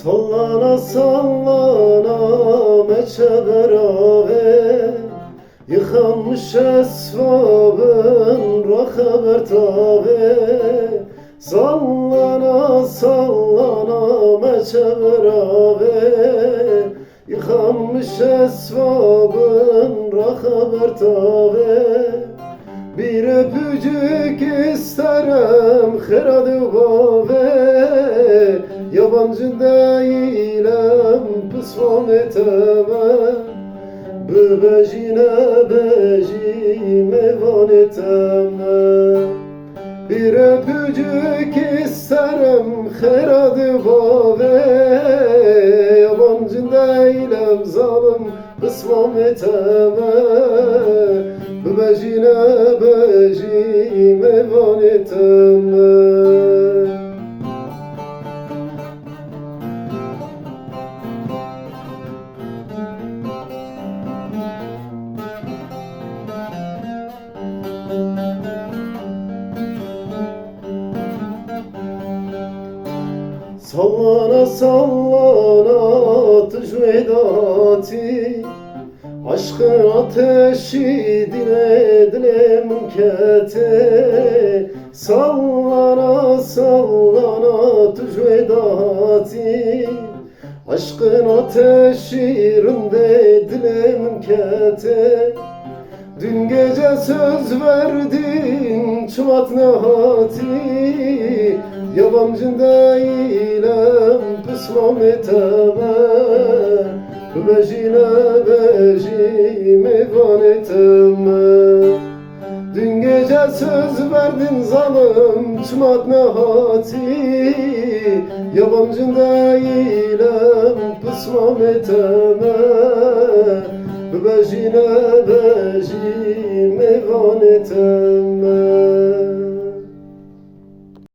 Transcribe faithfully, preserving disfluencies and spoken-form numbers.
Sallana sallana meçe beravê, yıkanmış esvabın rahe bertavê. Sallana sallana meçe beravê, yıkanmış esvabın rahe bertavê. Bir öpücük isterim xêra dibavê, yabancı değilim pismamê te me, bibejî nebejî mêvanê te me. Bir öpücük isterim xêra dibavê, yabancı değilim zalim pismamê te me, bibejî nebejî mêvanê te me. Sallana sallana tu ji wê datî, eşqin ateşî dînê dilê min ketê. Sallana sallana tu ji wê datî, eşqin ateşî rindê dilê min ketê. Dün gece söz verdin, çimat nehatî, yabancın değilim pismamê te me, bibejî nebejî mêvanê te me. Dün gece söz verdin zalim, çimat nehatî, yabancın değilim pismamê te me, bibejî nebejî mêvanê te me.